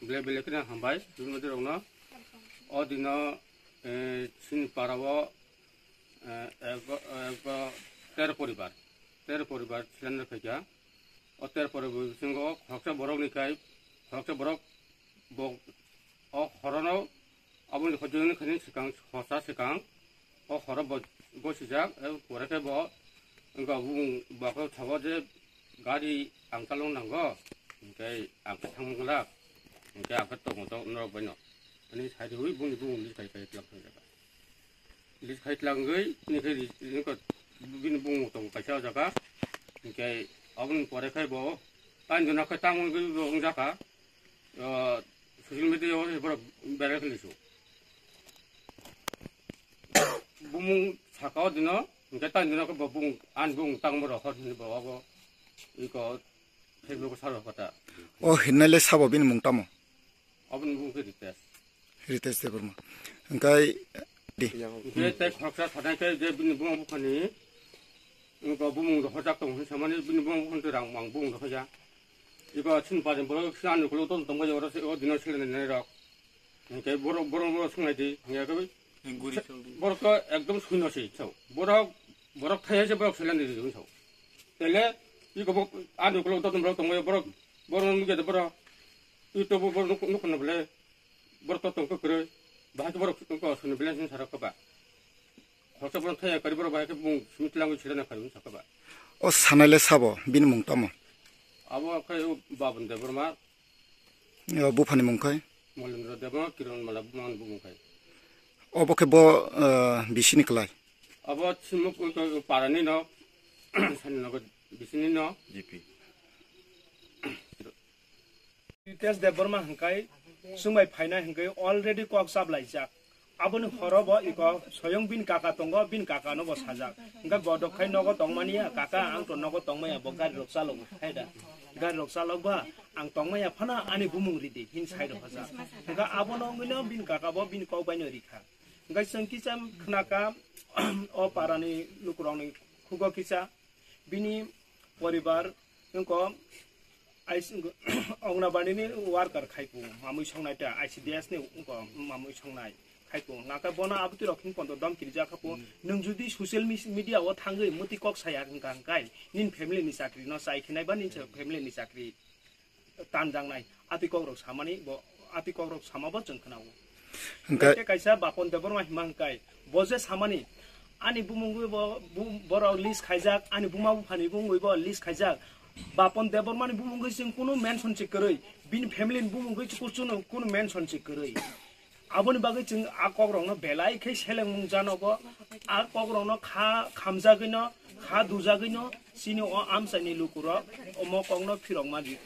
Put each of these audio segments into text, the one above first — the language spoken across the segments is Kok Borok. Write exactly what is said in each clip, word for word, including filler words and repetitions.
Belai belai kheno hambai, chini mati rokno. O dino, eh, chini para o, eh, ego, ego, tero poribar, tero poribar silan rwkhaikha. O tero poribar bisingo khoroksa borok ni khai, khoroksa borok bo, o horono aboni hojoni khani swkang, hosa swkang, o horo bo, bo sijak, eh, pore khe bo, wngkha bung, bo khe sabo je, gari ang chalok nango, hingke ang khe thangmung glak, hingke ang khe tongo to norok baino. Ani side hui bungni bung lis khai khai tlang thang jaga. Lis khai tlangwi, bini khe ri-, ri-, ko bini bung tongo kaisa o jaga. Hingke aboni pore khai bo, tan jona khai tangwi bo wng jaka, o, social media o borok viral khlai su. Bumung saka o dino, hingke tan dino khe bo bung, an bung tang borok hor hini bo abo, iko Facebook o saro kota. O hinnai le sabo bini mung tamo? Aboni bung khe Ritesh. Ritesh Debbarma. Hingkai di. Hingke tei khoroksa sanai khe je bini buma buphani, iko bumung rohorjak tong hwn samani bini buma buphani rang mang bung rohorja. Iko chini pajen borok sini ani ukuluk tong tongbai oro se o dino sile nai rok. Hingke borok, borok, borok songnai di. Hingke borok to ekdom suino se chao. Borok, borok thai se borok sile nai di chao. Tele, iko bo, ani ukuluk tong borok tongbai borok, borok nungke de borok. Ito bo borok nuk, nuk na bole. Borok to tong ko kre. Bahai borok tong ko suni bele sin sarok ba. Khoroksa borok thaya kari borok bahai khe bung simi tlang sira na kari saka ba. O sanai le sabo, bini mung tamo? Abo khai o Babon Debbarma. O buphani mung khai? Molendra Debbarma, Kiron Mala bumang bumung khai. Obo khe bo, eh, bisini klai? Abo chimuk o, o, parani no, sani nogo bisini no. G P. Ritesh Debbarma hingkai, chwngbai phaina hingkai already kok chaplaijak. Aboni horo bo iko soyong bini kaka tongo, bini kaka no bo sajak. Hingke bo dok khai nogo tongmani ya, kaka ang to nogo tongmaya, bo gari rok chalok hai da. Gari rok chalok ba ang tongmaya phano ani bumung ridi hin sai rok haja. Hingke abono wngwi no bini kaka bo bini kok bai no rikha. Hingke chwng kisa khnaka o parani lukurokni khugo kisa bini poribar wngko I C, Anganwadi ni worker khai po, mamui songnai ta, I C D S ni wngko mamui songnai khai po. Naka bono aboti rok hin pondo dom kiri jakha po. Nwng jodi social mis-, media o thangwi muti kok saya wngka hingkai, nin family ni chakri no chai khinai ba nin family ni chakri tanjaknai. Ati kok rok samani bo, ati kok rok sama bo chwng khna o. Hingkai kaisa Bapon Debbarma hima hingkai, bo je samani, ani bumungwi bo, bu-, borok list khaijak, ani buma buphani bumungwi bo list khaijak. Bapon Debbarmani bumungwi chwng kunu mention se kwrwi, bini family ni bumungwi chwng kunu mention se kwrwi. Aboni bagwi chwng a kokrokno belai khe selengmung janogo, a kokrokno kha khamjagwino, kha dujagwino, chini o amchaini lukurok omo kokno phirokma di-,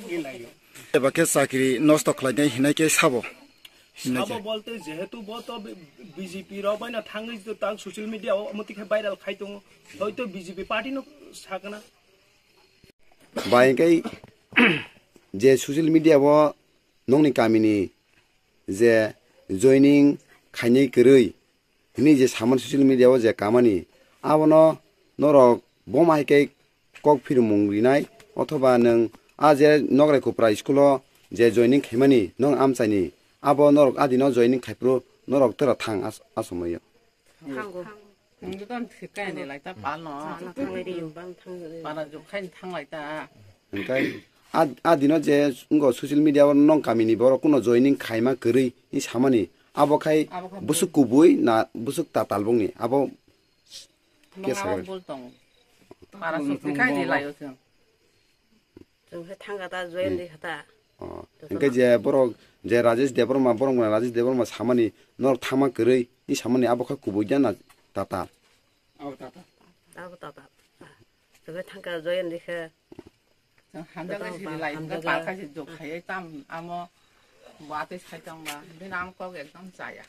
dilaio. Eba khe chakri nosto khlainai hinai khe sabo? Hinai sabo khe? Bolte jehetu bo to B-, B J P rok baino thangwi to tak social media o omo tikhe viral khai tongo, hoito B J P party no sakna. Bai khe je social media o nongni kamini je joining khainai kwrwi hwnwi je samani social media o je kamani, abono norok boma hai khe kok phirmung rinai, othoba nwng a je Nograi Kupra school o je joining khaimani nwng amchaini, abo norok adino joining khaiphuru norok tera thang as-, asomoio. Thango. Nwng to thik kaya de lai ta pal no. Thang lai ri, bang thang lai. Para juk khai thang lai ta. Hingkai a, a dino je wngkha social media o nong kamini borok kuno joining khaima kwrwi ni samani abo khai. Abo khai busuk bul. Kubui na busuk tatal bongni abo. Mung kesa abo kwrwi. Bul tong. Para juk khai khai de lai o chwng. Chwng khe thang kha ta, join di kha ta. Oh, hingke je borok je Rajesh Debbarma, borok mwnai Rajesh Debbarma samani norok thangma kwrwi ni samani abo kha kubui da na tatal? Abo tatal. Abo tatal. Chwng khe thang kha join di kha. Hamjak lai siri lai, hamjak lai. Palka se jok khai tam amo bate sai tang ba, bini am kok ekdom chaya.